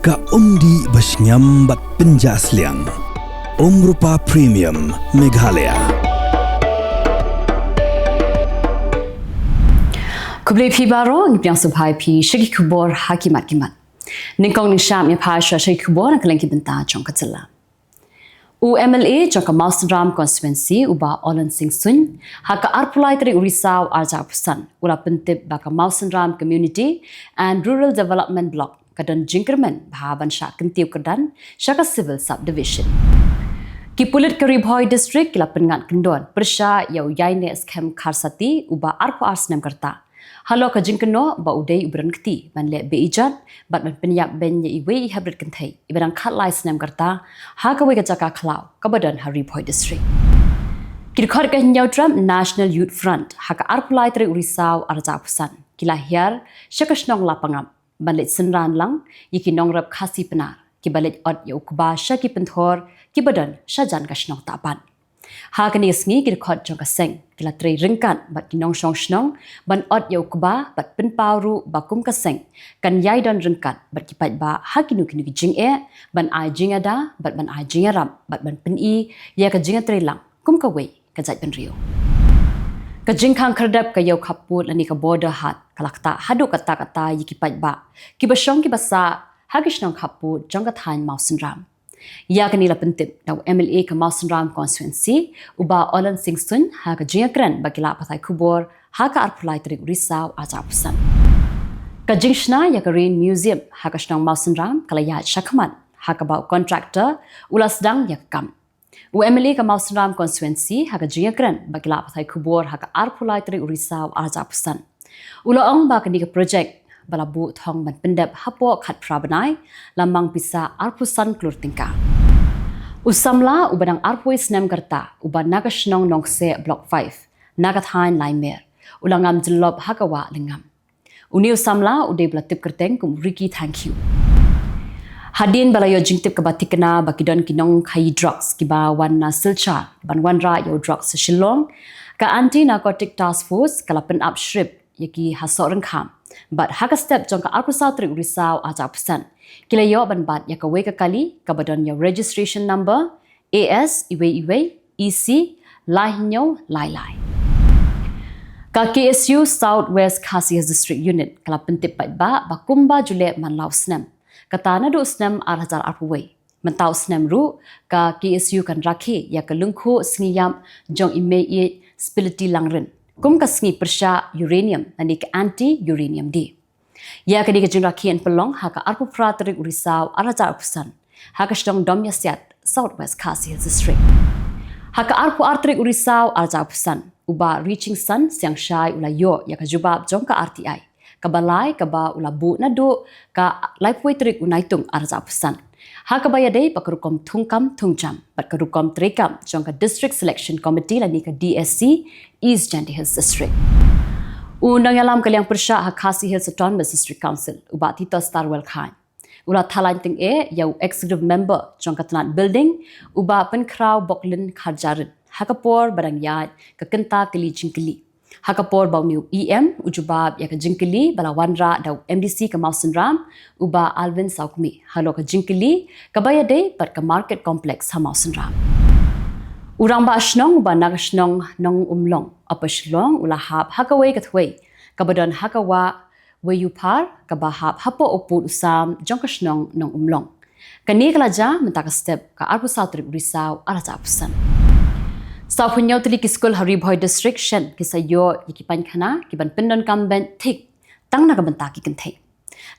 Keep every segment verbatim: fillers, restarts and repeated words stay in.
Ka umdih ba shngiam bad pynjah sliang. Umrupa Premium Meghalaya. Khublei phi baroh, ngi pdiang sngewbha ïa phi sha ki khubor ha ki mat ki mat. Nyngkong nyngshap ngin ïa phai sha ki khubor na ka liang ki bynta jong ka jylla. U M L A jong ka Mawsynram Constituency, u Bah Olen Singh Suin, ha ka arphew lai tarik u Risaw arhajar arphew san, u la pyntip ba ka Mawsynram Community and Rural Development Block ka don jingkyrmen bha ban shah kyntiew kyrdan sha ka Civil Subdivision. Ki pulit ka Ri Bhoi District ki la pynngat kyndon pyrshah ïa u ïaineh skhem Kharsati, uba arphew ar snem ka rta, halor ka jingkynnoh ba u dei uba don kti ban leh be-ijot bad ban pynïap beiñ ïa iwei i heprit kynthei iba dang khatlai snem ka rta ha kawei ka jaka khlaw kaba don ha Ri Bhoi District. Ki dkhot ka Hynñiewtrep National Youth Front, ha ka arphew lai tarik u Risaw arhajar arphew san, ki la hiar sha ka shnong Lapangap ban leit synran lang ïa ki nongrep Khasi Pnar kiba leit ot ïa u kba sha ki pynthor kiba don shajan ka shnong Tahbat. Ha kane ka sngi ki dkhot jong ka seng ki la trei ryngkat bad ki nongshong shnong ban ot ïa u kba bad pynpaw ruh ba kum ka seng kan ïai don ryngkat bad ki paidbah ha kino kino ki jingeh, ban ai jingïada bad ban ai jingïarap bad ban pyni ïa ka jingïatreilang kum kawei ka jaitbynriew. Ka jingkhang khyrdep ka ïew khappud lane ka border haat ka la ktah haduh katta katta ïa ki paidbah kiba shong kiba sah ha ki shnong khappud jong ka thaiñ Mawsynram. Ïa kane la pyntip da u M L A ka Mawsynram Constituency, u Bah Olen Singh Suin, ha ka jingïakren bad ki lad pathai khubor ha ka arphew lai tarik u Risaw arhajar arphew san. Ka jingshna ïa ka Rain Museum ha ka shnong Mawsynram ka la ïaid shakhmat ha kaba u contractor u la sdang ïa ka kam. U M L A ka Mawsynram Constituency, ha ka jingïakren bad ki lad pathai khubor ha ka arphew lai tarik u Risaw arhajar arphew san, u la ong ba kane ka projek ba la buh thong ban pyndep hapoh khatphra bnai la mang pisa arphew san klur tyngka. U samla uba dang arphew wei snem ka rta, uba na ka shnong Nongkseh Block five, na ka thaiñ Laimer, u la ngam jyllop ha ka wah lyngngam. Une u samla u dei ba la tip kyrteng kum u Ricky Thangkhiew. Hadien ba la ïoh jingtip kaba thikna ba ki don ki nongkhaïi drugs kiba wan na Silchar ban wanrah ïa u drugs sha Shillong, ka Anti Narcotic Task Force ka la pynap shrip ïa ki ha Sohryngkham. Bad ha ka step jong ka arphew saw tarik u Risaw arhajar arphew san, ki la ïoh ban bat ïa kawei ka kali kaba don ïa u registration number A S iwei iwei E C lai hynñiew lai lai. Ka K S U South West Khasi Hills District Unit ka la pyntip paidbah ba kumba ju leh man la u snem, kata naduh u snem arhajar arphew wei, mynta u snem ruh ka K S U kan rakhe ïa ka lyngkhuh sngi ïap jong i Mei Spility Langrin kum ka sngi pyrshah uranium lane ka Anti Uranium Day. Ïa kane ka jingrakhe yn pynlong ha ka arphew phra tarik u Risaw arhajar arphew san, ha ka shnong Domïasiat, South West Khasi Hills District. Ha ka arphew ar tarik u Risaw arhajar arphew san, u Bah Richingson Siangshai u la ïoh ïa ka jubab jong ka R T I kaba lai kaba u la buh naduh ka laiphew wei tarik u Naitung arhajar arphew san, ha kaba ïadei bad ka rukom thungkam thungjam bad ka rukom treikam jong ka District Selection Committee lane ka D S C, East Jaintia Hills District. U nongïalam ka liang pyrshah ha Khasi Hills Autonomous District Council, u Bah Titosstarwell Chyne, u la thaw laiñ tyngeh ïa u Executive Member jong ka tnat Building, u Bah Pynkhraw Boklin Kharjarit, ha ka por ba dang ïaid ka kynta kylli jingkylli, ha ka por ba une u E M u jubab ïa ka jingkylli ba la wanrah da u M D C ka Mawsynram, u Bah Alvin Sawkmie, halor ka jingkylli kaba ïadei bad ka Market Complex ha Mawsynram. U rangbah shnong uba na ka shnong Nongumlong, Upper Shillong, u la hap ha kawei ka thwei kaba don ha ka wah Wei u phar kaba hap hapoh u pud u sam jong ka shnong Nongumlong. Kane ka la jia mynta ka step ka arphew saw tarik u Risaw arhajar arphew san. Saw phew hynñiew tylli ki skul ha Ri Bhoi District shen ki sa ïoh ïa ki paikhana ki ban pyndonkam beiñ thik tang na ka bynta ki kynthei.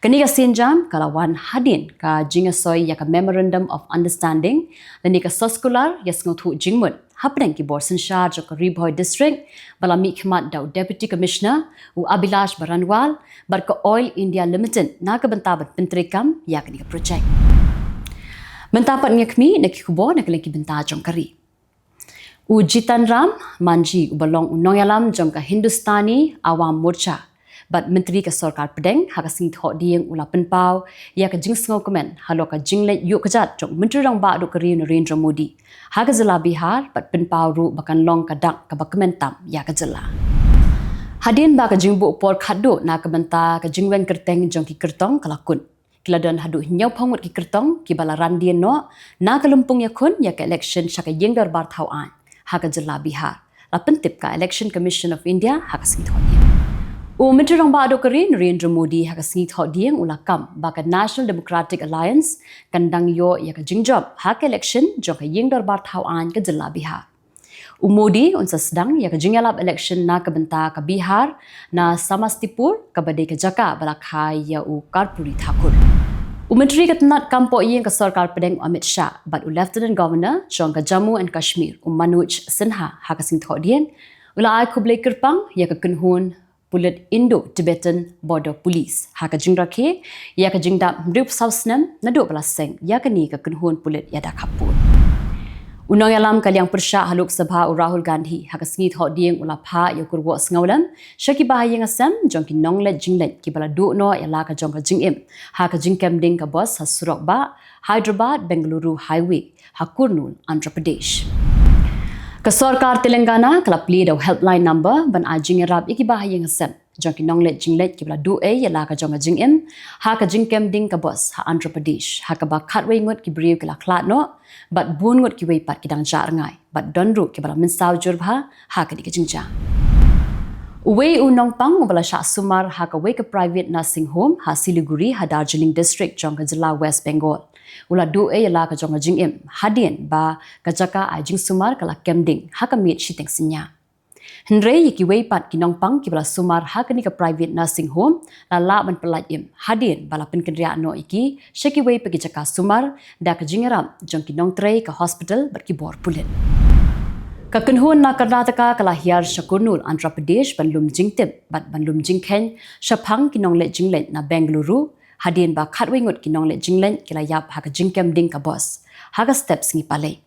Kane ka sienjam ka la wan hadien ka jingïasoi ïa ka Memorandum of Understanding lane ka soskular ïasngewthuh jingmut hapdeng ki bor synshar jong ka Ri Bhoi District, ba la mihkhmat da u Deputy Commissioner, u Abhilash Baranwal, bad ka Oil India Limited na ka bynta ban pyntreikam ïa kane ka projek. Mynta pat ngin ïa khmih na ki khubor na ka liang ki bynta jong ka ri. U Jitan Ram Manjhi uba long u nongïalam jong ka Hindustani Awam Morcha bad Myntri ka Sorkar Pdeng ha ka sngi Thohdieng u la pynpaw ïa ka jingsngewkmen halor ka jingleit ïuh kjat jong u Myntri Rangbah duh ka ri u Narendra Modi ha ka jylla Bihar bad pynpaw ruh ba kan long ka dak kaba kmen tam ïa ka jylla. Hadien ba ka jingbuh por khatduh na ka bynta ka jingweng kyrteng jong ki kyrtong ka la kut, Ki la don haduh hynñiewphew ngut ki kyrtong kiba la ran dien noh na ka lympung ïakhun ïa ka election sha ka ïing dorbar thaw aiñ ha ka jylla Bihar. La pyntip ka Election Commission of India ha ka sngi Thohdieng. U Myntri Rangbah Duh ka ri Narendra Modi ha ka sngi Thohdieng u la kam ba ka National Democratic Alliance kan dang ïoh ïa ka jingjop ha ka election jong ka ïing dorbar thaw aiñ ka jylla Bihar. U Modi un sa sdang ïa ka jingïalap election na ka bynta ka Bihar na Samastipur, kaba dei ka jaka ba la kha ïa u Karpuri Thakur. U Myntri ka tnat kam pohïing ka Sorkar Pdeng u Amit Shah bad u Lieutenant Governor jong ka Jammu and Kashmir u Manoj Sinha ha ka sngi Thohdieng u la ai khublei kyrpang ïa ka kynhun pulit Indo-Tibetan Border Police ha ka jingrakhe ïa ka jingdap hynriewphew saw snem naduh ba la seng ïa kane ka kynhun pulit ïada khappud. U nongïalam ka liang pyrshah ha Lok Sabha u Rahul Gandhi ha ka sngi Thohdieng u la phah ïa u kyrwoh sngewlem sha kiba ha ïing ha sem jong ki nongleit jingleit kiba la duh noh ïa la ka jong ka jingim ha ka jingkem ding ka bos ha surok bah Hyderabad Bengaluru Highway ha Kurnool, Andhra Pradesh. Ka Sorkar Telangana ka la plie da u helpline number ban ai jingïarap ïa kiba ha ïing ha sem jong ki nongleit jingleit kiba la duh ei ïa la ka jong ka jingim ha ka jingkem ding ka bos ha Andhra Pradesh, ha kaba khatwei ngut ki briew ki la khlad noh bad bun ngut kiwei pat ki dang jah rngai bad don ruh kiba la mynsaw jur bha ha kane ka jingjia. Uwei u nongpang uba la shah sumar ha kawei ka private nursing home ha Siliguri ha Darjeeling District jong ka jylla West Bengal u la duh ei ïa la ka jong ka jingim hadien ba ka jaka ai jingsumar ka la kem ding ha ka miet shiteng synñia. Hynrei ïa kiwei pat ki nongpang kiba la sumar ha kane ka private nursing home la lah ban pyllait im hadien ba la pynkynriah noh ïa ki sha kiwei pat ki jaka sumar da ka jingïarap jong ki nongtrei ka hospital bad ki bor pulit. Ka kynhun na Karnataka ka la hiar sha Kurnool, Andhra Pradesh ban lum jingtip bad ban lum jingkheiñ shaphang ki nongleit jingleit na Bengaluru hadien ba khatwei ngut ki nongleit jingleit ki la ïap ha ka jingkem ding ka bos ha ka step sngi Palei.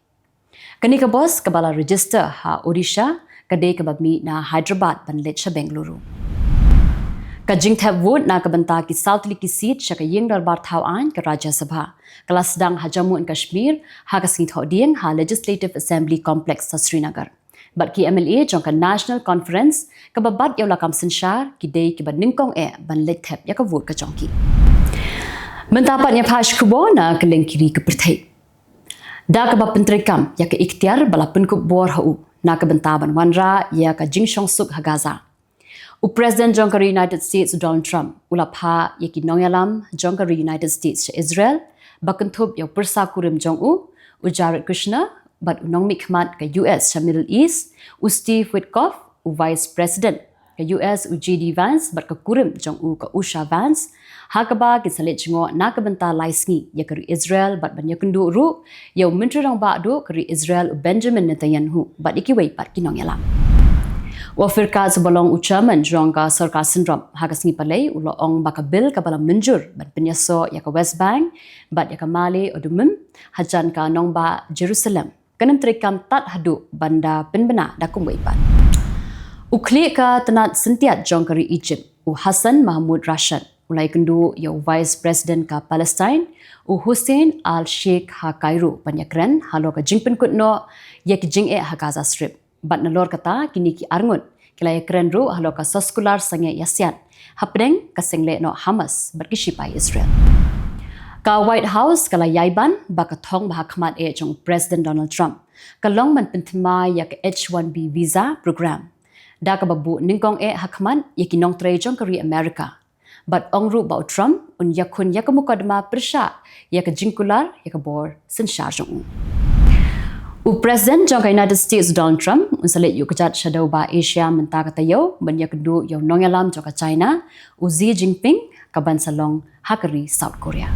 Kane ka bos kaba la register ha Odisha ka dei kaba mih na Hyderabad ban leit sha Bengaluru. Ka jingthep vote na ka bynta ki saw tylli ki seat sha ka ïing dorbar thaw aiñ ka Rajya Sabha ka la sdang ha Jammu and Kashmir ha ka sngi Thohdieng ha Legislative Assembly Complex ha Srinagar. Bad ki M L A jong ka National Conference kaba bat ïa u lakam synshar ki dei kiba nyngkong eh ban leit thep ïa ka vote ka jong ki. Mynta pat ngin ïa phai sha ki khubor na ka lyngkiri ka pyrthei. Da kaba pyntreikam ïa ka iktiar ba la pynkup bor ha u na ka bynta ban wanrah ïa ka jingshongsuk ha Gaza, u President jong ka ri United States u Donald Trump u la phah ïa ki nongïalam jong ka ri United States sha Israel ba kynthup ïa u pyrsa kurim jong u, u Jared Kushner, bad u nongmihkhmat ka U S sha Middle East, u Steve Witkoff, u Vice President ka U S u J D Vance bad ka kurim jong u ka Usha Vance, ha kaba kin sa leit jngoh na ka bynta lai sngi ïa ka ri Israel bad ban ïakynduh ruh ïa u Myntri Rangbah Duh ka ri Israel u Benjamin Netanyahu bad ïa kiwei pat ki nongïalam. U Ophir Katz uba long u Chairman jong ka Sorkar Synrop ha ka sngi Palei u la ong ba ka bill kaba la mynjur ban pynïasoh ïa ka West Bank bad ïa ka Ma'ale Adumim hajan ka nongbah Jerusalem kan ym treikam tad haduh ban da pynbna da kumwei pat. U khlieh ka tnat syntiat jong ka ri Egypt u Hassan Mahmoud Rashad u la ïakynduh ïa u Vice President ka Palestine u Hussein Al-Sheikh ha Cairo ban ïakren halor ka jingpynkut noh ïa ki jingeh ha Gaza Strip. Bad nalor kata kine ki arngut ki la ïakren ruh halor ka soskular sangeh ïasiat hapdeng ka seng lehnoh Hamas bad ki shipai Israel. Ka White House ka la ïai ban ba ka thong ba ha khmat eh jong u President Donald Trump ka long ban pynthymmai ïa ka H one B visa program, da kaba buh nyngkong eh ha khmat ïa ki nongtrei jong ka ri America. Bad ong ruh ba u Trump un ïakhun ïa ka mukotduma pyrshah ïa ka jingkular ïa ka bor synshar jong u. U President jong ka United States Donald Trump un sa leit ïuh kjat sha dewbah Asia mynta ka taïew ban ïakynduh ïa u nongïalam jong ka China u Xi Jinping, kaban sa long ha ka ri South Korea.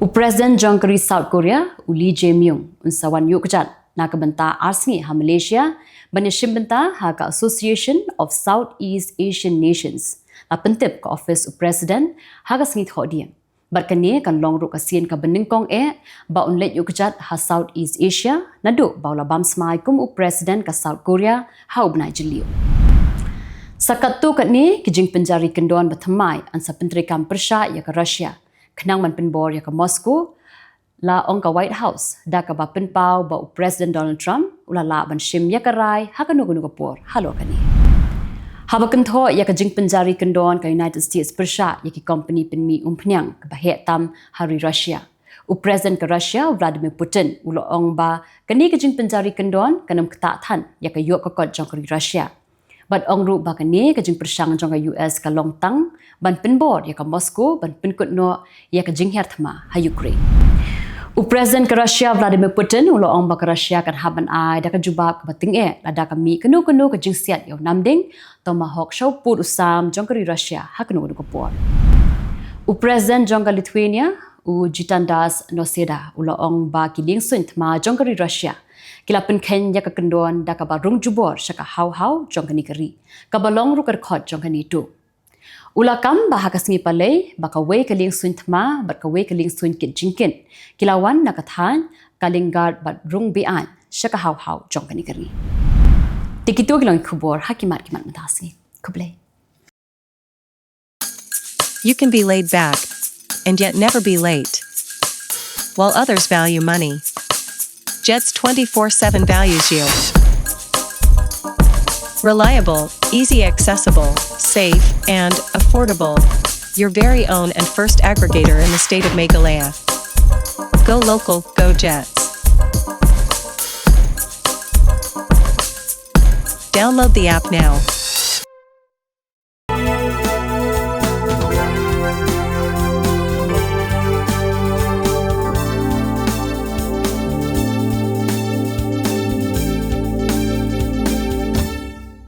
U President jong ka ri South Korea u Lee Jae-myung un sa wan ïuh kjat na ka bynta ar sngi ha Malaysia ban ïashim bynta ha ka Association of Southeast Asian Nations, la pyntip ka ophis u President ha ka sngi Thohdieng. Bad kane kan long ruh ka sien kaba nyngkong eh ba un leit ïuh kjat ha Southeast Asia naduh ba u la bam smai kum u President ka South Korea ha u bnai Jylliew. Sa katto katne ki jingpynjari kyndon ba thymmai yn sa pyntreikam pyrshah ïa ka Russia khnang ban pynbor ïa ka Moscow, la ong ka White House, da kaba pynpaw ba u President Donald Trump u la lah ban shim ïa ka rai ha kano kano ka por halor kane. Haba kynthoh ïa ka jingpynjari kyndon ka United States pyrshah ïa ki kompani pynmih umphniang kaba heh tam ha ri Russia, u President ka Russia Vladimir Putin u la ong ba kane ka jingpynjari kyndon kan ym ktah than ïa ka ïoh ka kot jong ka ri Russia. Bad ong ruh ba kane ka jingpyrshang jong ka U S ka long tang ban pynbor ïa ka Moscow ban pynkut noh ïa ka jinghiar thma ha Ukraine. U President ka Russia Vladimir Putin u la ong ba ka Russia kan hap ban ai da ka jubab kaba tyngeh lada ka mih kano kano ka jingsiat ïa u namding, Tomahawk sha u pud u sam jong ka ri Russia ha kano kano ka por. U President jong ka Lithuania u Gitanas Nauseda u la ong ba ki liengsuiñ thma jong ka ri Russia ki la pynkheiñ ïa ka kyndon da kaba rung jubor sha ka haw haw jong kane ka ri, kaba long ruh ka dkhot jong ka NATO. U la kam ba ha ka sngi Palei ba kawei ka liengsuiñ thma bad kawei ka liengsuiñ kit jingkit ki la wan na ka thaiñ Kaliningrad bad rung beaiñ sha ka haw haw jong kane ka ri. Te kito ki long ki khubor ha ki mat ki mat mynta ka sngi. Khublei. You can be laid back and yet never be late. While others value money, Jet's twenty-four seven values you. Reliable, easy accessible, safe, and affordable. Your very own and first aggregator in the state of Meghalaya. Go local, go Jets. Download the app now.